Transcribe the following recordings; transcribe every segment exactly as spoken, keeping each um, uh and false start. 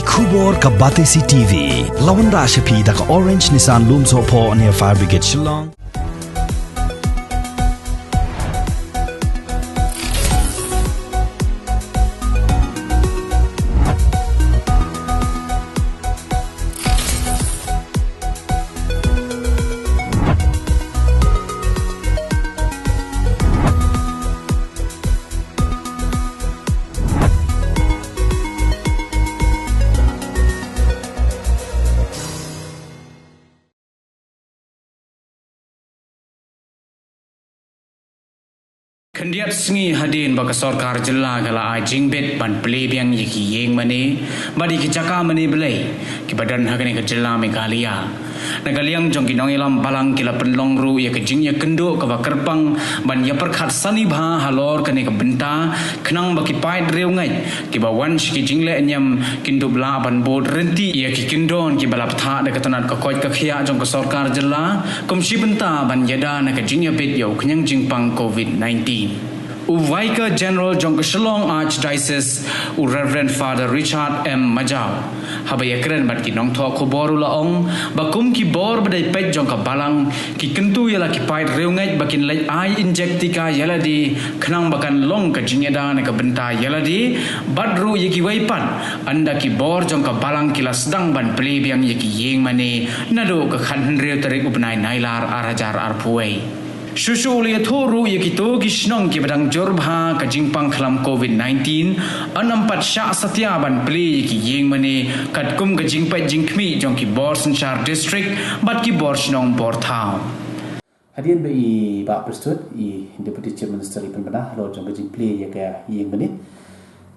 Khubor ka Batesi T V. La wanrah sha phi da ka Orange Nissan Lumsohphoh near Fire Brigade Shillong. Khyndiat sngi hadien ba ka sorkar jylla ka la ai jingbit ban plie biang ïa ki ïing mane bad ïa ki jaka mane blei kiba don ha kane ka jylla Meghalaya. Na ka liang jong ki nongïalam balang ki la pynlong ruh ïa ka jingïakynduh kaba kyrpang ban ïapyrkhat sani bha halor kane ka bynta, khnang ba ki paid riewngeit kiba wan sha ki jingleh niam kin dup lah ban bud ryntih ïa ki kyndon kiba la bthah da ka tnat ka koit ka khiah jong ka sorkar jylla kum shi bynta ban ïada na ka jingïabit ïa u khñiang jingpang covid nineteen. U Vicar General jong ka Shillong Archdiocese, u Reverend Father Richard M Majaw, haba ïakren bad ki nongthoh khubor u la ong ba kum ki bor ba dei peit jong ka balang, ki kyntu ïa la ki paid riewngeit ba kin leit ai injek tika ïa lade, khnang ba kan long ka jingïada na ka bynta ïa lade bad ruh ïa kiwei pat, ynda ki bor jong ka balang ki la sdang ban plie biang ïa ki ïing mane naduh ka khathynriew tarik u bnai Nailar ar hajar arphew wei. Shuh shuh u la ïathuh ruh ïa kito ki shnong kiba dang jur bha ka jingpang khlam covid nineteen, yn ym pat shah satia ban plie ïa ki ïing mane katkum ka jingpeit jingkhmih jong ki bor synshar district bad ki bor shnong bor thaw. Hadien ba i Bah Prestone, i Deputy Chief Minister, i pynbna halor jong ka jingplie ïa ka ïing mane,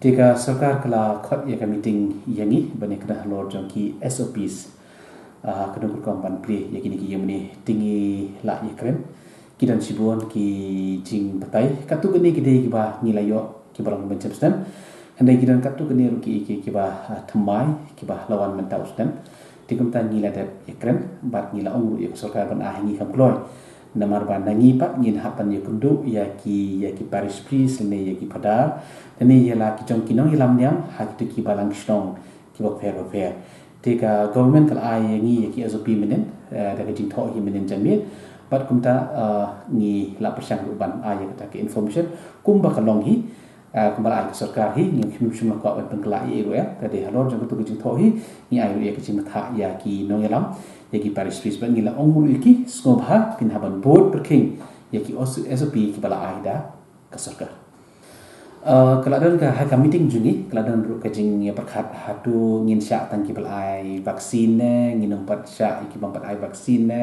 te ka sorkar ka la khot ïa ka meeting ïa ngi ban ïakren halor jong ki S O Ps. Ah, ka dang rukom ban plie ïa kine ki ïing mane, te ngi la ïakren, ki don shibun ki jingbatai. Katto katne ki dei kiba ngi la ïoh kiba long mynshem snem. Hynrei ki don katto katne ruh ki, ki, kiba, ah, thymmai, kiba la wan mynta u snem. Te kumta ngi la dep ïakren bad ngi la ong ruh ïa ka sorkar ban ai ha ngi kam kloi. Namar ba na ngi pat ngin hap ban ïakynduh ïa ki, ïa ki parish priest ne ïa ki phadar, ne ïa la ki jong ki nongïalam niam ha kito ki balang shnong kiba pher bapher. Te ka government ka la ai ïa ngi ïa ki S O P mynhynnin, eh, da ka jingthoh hi mynhynnin janmiet. Bad kumta, eh, ngi la pyrshang ruh ban ai ïa kata ka information kumba ka long hi, eh, kumba la ai ka sorkar hi, ngim shym la kwah ban pynkylla ei ei ruh, eh. Te dei halor jong kata ka jingthoh hi, ngi ai ruh ïa ka jingbatai ïa ki nongïalam, ïa ki parish priest, bad ngi la ong ruh ïa ki sngewbha kin hap ban bud pyrkhing ïa ki S O P kiba la ai da ka sorkar. Eh, ka la don ka, ha ka meeting jong ngi, ka la don ruh ka jingïapyrkhat hato ngin shah tang kiba la ai vaccine ne, ngin ym pat shah ïa kiba ym pat ai vaccine ne.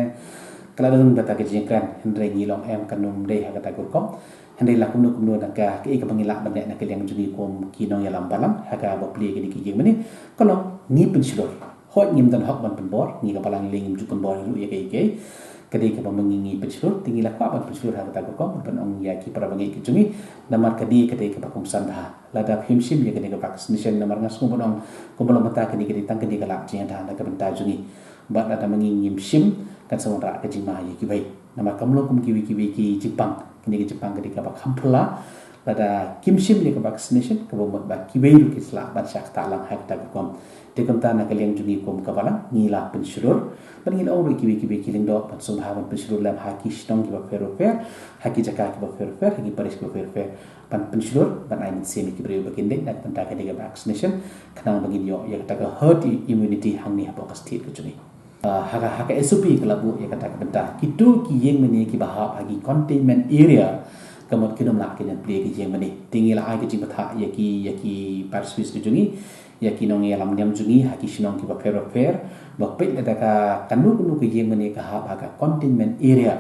Ka la don kata ka jingïakren, hynrei ngi la ong em, kan ym dei ha kata ka rukom. Hynrei la kumno kumno na ka, kaei kaba ngi lah ban leh na ka liang jong ngi kum ki nongïalam balang ha kaba plie kine ki ïing mane, ka long ngi pynshlur. Hooid ngim don hok ban pynbor, ngi ka balang lei ngim ju pynbor ruh ïa kaei kaei. Ka dei kaba ma ngi ngi pynshlur, te ngi la kwah ban pynshlur ha kata ka rukom ban ong ïa ki para bangeit ki jong ngi. Namar ka dei, ka dei kaba kongsan bha. Lada phim shim ïa kane ka vaccination, namar nga sngew ban ong kumba long mynta kane ka dei tang kane ka lad jingïada na ka bynta jong ngi. Bad lada ma ngi ngim shim, kan sa wanrah ka jingma ïa kiwei. Namar kam long kum kiwei kiwei ki jingpang, kane ka jingpang ka dei kaba kham phylla. Lada kim shim ïa ka vaccination, kaba mut ba kiwei ruh ki sa lah ban shah ktah lang ha kata ka rukom. Te kumta na ka liang jong ngi kum ka balang, ngi la pynshlur. Bad ngi la ong ruh ïa kiwei kiwei ki lyngdoh ban sngewbha ban pynshlur lem ha ki shnong kiba pher bapher, ha ki jaka kiba pher bapher, ha ki parish kiba pher bapher, ban pynshlur, ban ai mynsiem ïa ki briew ba kin leit na ka bynta kane ka vaccination, khnang ba ngin ïoh ïa kata ka herd immunity hangne hapoh ka state ka jong ngi. Ah, ha ka, ha ka S O P ka la buh ïa kata ka bynta. Kito ki ïing mane kiba hap ha ki containment area, ka mut kin ym lah kin ïa plie ki ïing mane. Te ngi la ai ka jingbatai ïa ki, ïa ki parish priest ki jong ngi, ïa ki nongïalam niam jong ngi ha ki shnong kiba pher bapher, ba peit lada ka, kano kano ka ïing mane ka hap ha ka containment area,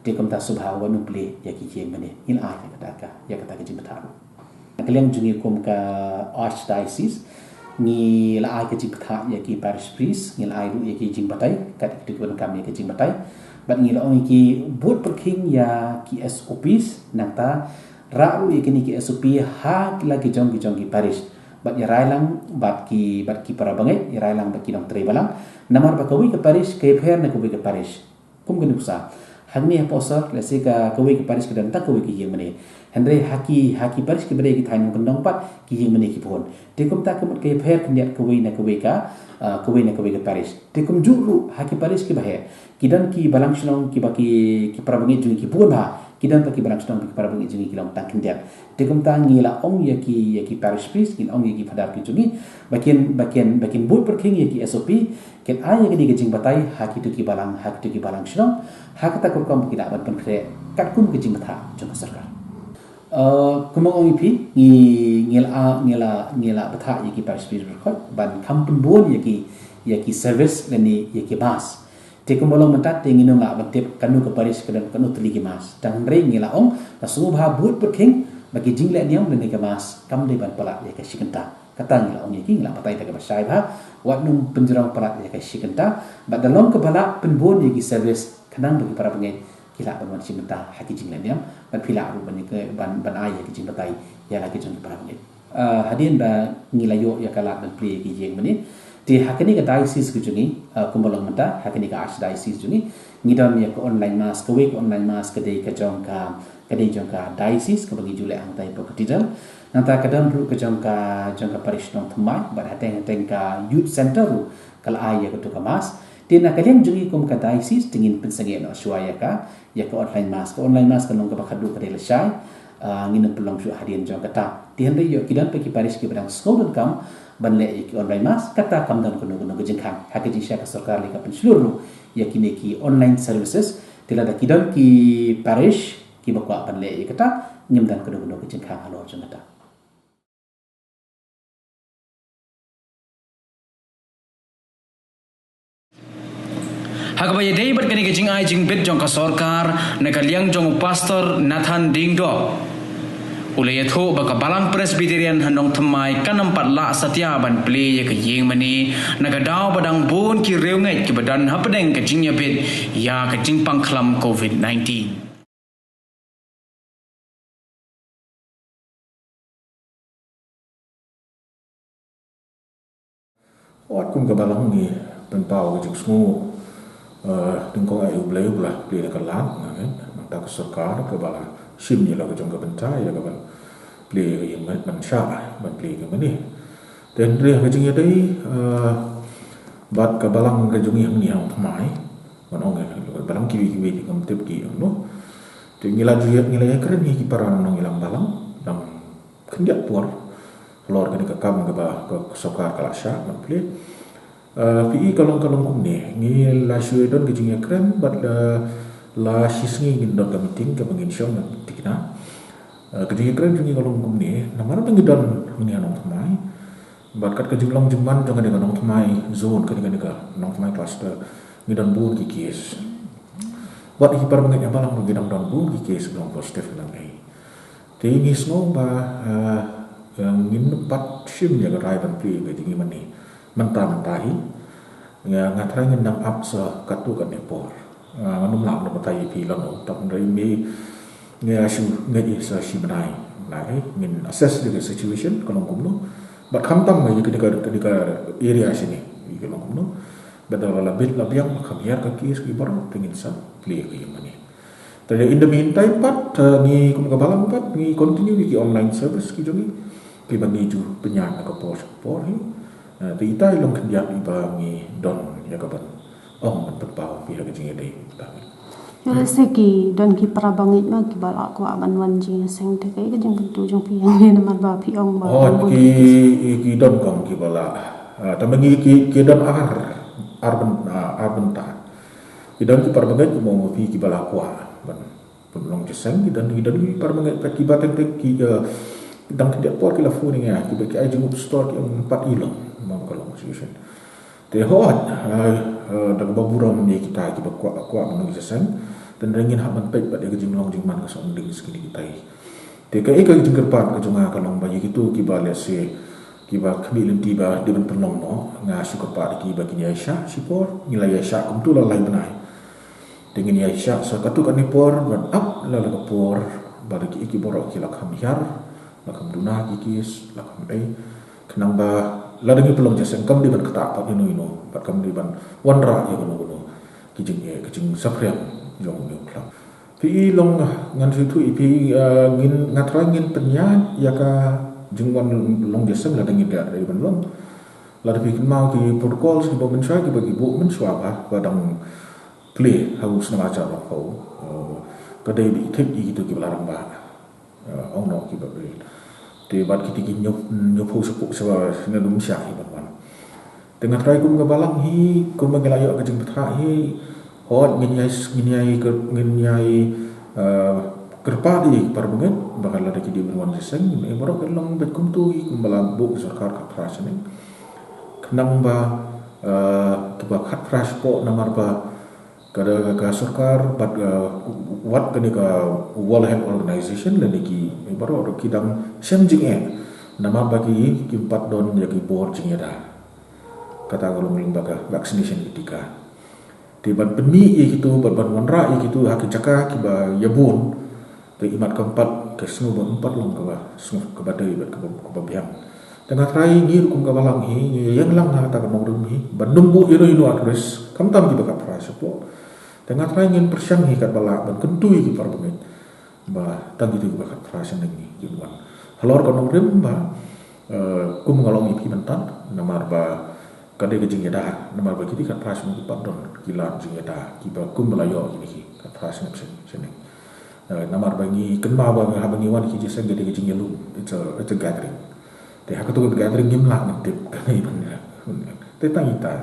te kumta sngewbha wat nym plie ïa ki ïing mane. Ngi la ai ïa kata ka, ïa kata ka jingbatai ruh. Na ka liang jong ngi kum ka Archdiocese, ngi la ai ka jingbatai ïa ki parish priest, ngi la ai ruh ïa ki jingbatai, kat ïa kito kiba donkam ïa ki jingbatai. Bad ngi la ong ïa ki bud pyrkhing ïa ki S O Ps, nangta rah ruh ïa kine ki S O P ha ki la ki jong ki jong ki parish. Bad ïarai lang bad ki, bad ki para bangeit, ïarai lang bad ki nongtrei balang. Namar ba kawei ka parish ka ïapher na kawei ka parish. Kum ka nuksa. Hangne ha Pohsor, lehse ka kawei ka parish ka don tang kawei ka ïing mane. Hynrei ha ki, ha ki parish kiba dei ki thaiñ nongkyndong pat, ki ïing mane ki bun. Te kumta ka mut ka ïapher khyndiat kawei na kawei ka, ah, kawei na kawei ka parish. Te kumjuh ruh ha ki parish kiba heh, ki don ki balang shnong kiba ki, ki para bangeit jong ngi ki bun bha. Ki don pat ki balang shnong kiba ki para bangeit jong ngi ki long tang khyndiat. Te kumta ngi la ong ïa ki, ïa ki parish priest, ngi la ong ïa ki phadar ki jong ngi ba kin, ba kin, ba kin bud pyrkhing ïa ki S O P, kin ai ïa kane ka jingbatai ha kito ki balang, ha kito ki balang shnong, ha kata ka rukom ba ki lah ban pynkhreh katkum ka jingbthah jong ka sorkar. Uh, kumba nga ong ïa phi, ngi, ngi la, ngi la, ngi la bthah ïa ki parish priest baroh ban kham pynbun ïa ki, ïa ki service lane ïa ki mass. Te kumba long mynta te ngim lah ban tip kano ka parish ka don kano tylli ki mass. Tang hynrei ngi la ong, la sngewbha bud pyrkhing ba ki jingleh niam lane ka mass kam dei ban palat ïa ka shi kynta. Kata ngi la ong ïa ki, ngi la batai da kaba shai bha, wat nym pynjrong palat ïa ka shi kynta, bad da long kaba lah pynbun ïa ki service khnang ba ki para bangeit ki lah ban wan shim bynta ha ki jingleh niam, bad phi lah ruh ban, ban, ban ai ïa ki jingbatai ïa la ki jong ki para bangeit. Ah, hadien ba ngi la ïoh ïa ka lad ban plie ïa ki ïing mane, te ha kane ka diocese ka jong ngi, ah, kumba long mynta ha kane ka archdiocese jong ngi, ngi don ïa ka online mass, kawei ka online mass ka dei ka jong ka, ka dei jong ka diocese kaba ngi ju leh hangtai ha Cathedral. Nangta ka don ruh ka jong ka, jong ka parish Nongthymmai, bad hateng hateng ka youth center ruh ka la ai ïa kato ka mass. Te na ka liang jong ngi kum ka diocese te ngin pynsangeh noh shuwa ïa ka, ïa ka online mass. Ka online mass ka long kaba khadduh ka dei lashai. Ah, ngin ym pynlong shuh hadien jong kata. Te hynrei ïoh ki don pat ki parish kiba dang sngew donkam ban leh ïa ki online mass, kata kam don kano kano ka jingkhang. Ha ka jingshisha ka sorkar lei ka pynshlur ruh ïa kine ki online services. Te lada ki don ki parish kiba kwah ban leh ïa kata, ngim don kano kano ka jingkhang halor jong kata. Ha kaba ïadei bad kane ka jingai jingbit jong ka sorkar, na ka liang jong u Pastor Nathan Diengdoh, u la ïathuh ba ka Balang Presbyterian ha Nongthymmai kan ym pat lah satia ban plie ïa ka ïing mane na ka daw ba dang bun ki riewngeit kiba don hapdeng ka jingïabit ïa ka jingpang khlam COVID nineteen. Wat kum ka balang ngi pynpaw ka jingsngew, eh, nyngkong ai U Blei ba la plie da ka lad, nga ngeit, nangta ka sorkar kaba la shim ïa la ka jong ka bynta ïa ka ban plie ïa ka ïing mane, ban shah ban plie ïa ka mane. Te hynrei ha ka jingïadei, eh, bad ka balang ka jong ngi hangne ha Nongthymmai, ban ong ïa ka balang kiwei kiwei ki ngam tip ki ong noh. Te ngi la ju ïa, ngi la ïakren ïa ki para nongïalam balang, dang khyndiat por halor kane ka kam kaba ka sorkar ka la shah ban plie. Eh, phi i ka long, ka long kumne, ngi la shu don ka jingïakren bad la, la shisngi ngin don ka meeting kaba ngin shong ban thikna. Eh, ka jingïakren jong ngi ka long kumne, namar ba ngi don hangne ha Nongthymmai, bad kat ka jinglong jingman jong kane ka Nongthymmai zone, kane, kane ka Nongthymmai cluster, ngi don bun ki case. Bad ki para bangeit balang ruh ki dang don bun ki case ba long positive nang ei. Te ngi sngew ba, eh, eh, ngin ym pat shim ïa ka rai ban plie ïa ka jingïing mane mynta mynta hi. Nga, nga tharai ngin nang ap sa katto katne por. Nga, ngam lah ban batai ïa phi lano, tang hynrei me, nga shu ngeit ïa sa shi bnai. Bnai, eh, ngin assess ïa ka situation ka long kumno. Bad khamtam ïa kane ka, kane ka area shane, ïa ka long kumno. Bad lada la bit la biang, la kham hiar ka case ki baroh, te ngin sa plie ïa ka ïing mane. Te in the meantime pat, eh, ngi kum ka balang pat, ngi continue ïa ki online service ki jong ngi. Kiba ngi ju pynïaid na ka por sha ka por hi. Eh, te ita i long khyndiat iba ngi don ïa ka ban ong ban pynpaw ïa ka jingïadei. Lehse ki don ki para bangeit ma kiba la kwah ban wan jingïaseng, te kaei ka jingkyntu jong phi ïa ngi namar ba phi ong ba Oh, ki, ki don kong kiba la. Ah, tangba ngi ki, ki don ar, ar byn, ah, ar bynta. Ki don ki para bangeit kumba ong phi kiba la kwah ban pynlong jingïaseng, ki don, ki don ki para bangeit pat kiba teng teng ki, eh, dang khyndiat por ki la phone ïa nga, kiba ki ai jingmut stor ki ong pat i long, mo ka long situation. Te hooid, eh, eh, da kaba burom ïa kita kiba kwah, kwah ban long jingïaseng, te hynrei ngin hap ban peit pat ïa ka jinglong jingman ka song ding sha kine kita hi. Te kaei ka jingkyrpad ka jong nga ka long ba ïa kito kiba lehse kiba khmih lynti ba dei ban pynlong noh, nga shu kyrpad ïa ki ba kin ïaishah shipor, ngin la ïaishah kumto la lai bnai. Te ngin ïaishah sa katto katne por, ban ap la la ka por, ba da kiei ki baroh ki la kham hiar, la kham duna ki case, la kham ei. Khnang ba lada ngi pynlong jingïaseng kam dei ban ktah pat ïano ïano, bad kam dei ban wanrah ïa kano kano ki jing, eh, ki jingsaphriang. jong u New Club. Phi i long ngan shu ïathuh ïa phi, eh, ngin, nga trai ngin pynïaid ïa ka jingwan long jingïaseng lada ngi dei ban long. Lada phi kynmaw ki protocol kiba mynshuwa, kiba ki buh mynshuwa ba, ba dang plie ha u snem ar hajar arphew. Eh, ka dei ba i thik ïa kito kiba la rangbah. Eh, ong noh kiba plie. Te bad kiti ki hynñiew, hynñiewphew shiphew sha ba snem dum shah hi ban wan. Te nga trai kum ka balang hi, kumba ngi la ïoh ka jingbatai hi, hooid ngin ïai, ngin ïai, ngin ïai, eh, kyrpad ïa ki para bangeit ba lada ki dei ban wan jingïaseng, eh, baroh ki long beit kumto hi kumba la buh ka sorkar khatphra snem. Khnang ba, eh, kiba khatphra shiphew namar ba ka, ka sorkar bad, eh, wat kane ka World Health Organization lane ki, eh, baroh ki dang shem jingeh namar ba ki, kim pat don ïa ki bor jingïada. Kata ka long lyngba ka vaccination, ki tika. Te ban pynmih ïa kito, ban, ban wanrah ïa kito ha ki jaka kiba ïa bun. Te imat kam pat, ka sngew ba ym pat long kaba, sngew kaba dei bad kaba, kaba biang. Te nga trai ngi ruh kum ka balang hi, ngi ïeng lang ha kata ka nongrim hi ban nym buh ïa no ïa no at risk, khamtam kiba khatphra shiphew. Te nga trai ngin pyrshang hi katba lah ban kyntu ïa ki para bangeit ba tang kito kiba khatphra shnong hi kin wan halor ka nongrim ba, eh, kum nga la ong ïa phi mynta, namar ba ka dei ka jingïada, namar ba kito khatphra shnong ki pat don ki lad jingïada kiba kumba la ïoh kine ki khatphra shnong shnong. Eh, namar ba ngi kynmaw ba haba ngi wan ki jingïaseng ka dei ka jingïalum, it's a, it's a gathering. Te ha kato ka gathering ngim lah ban tip kane ban ïa. Te tang ita.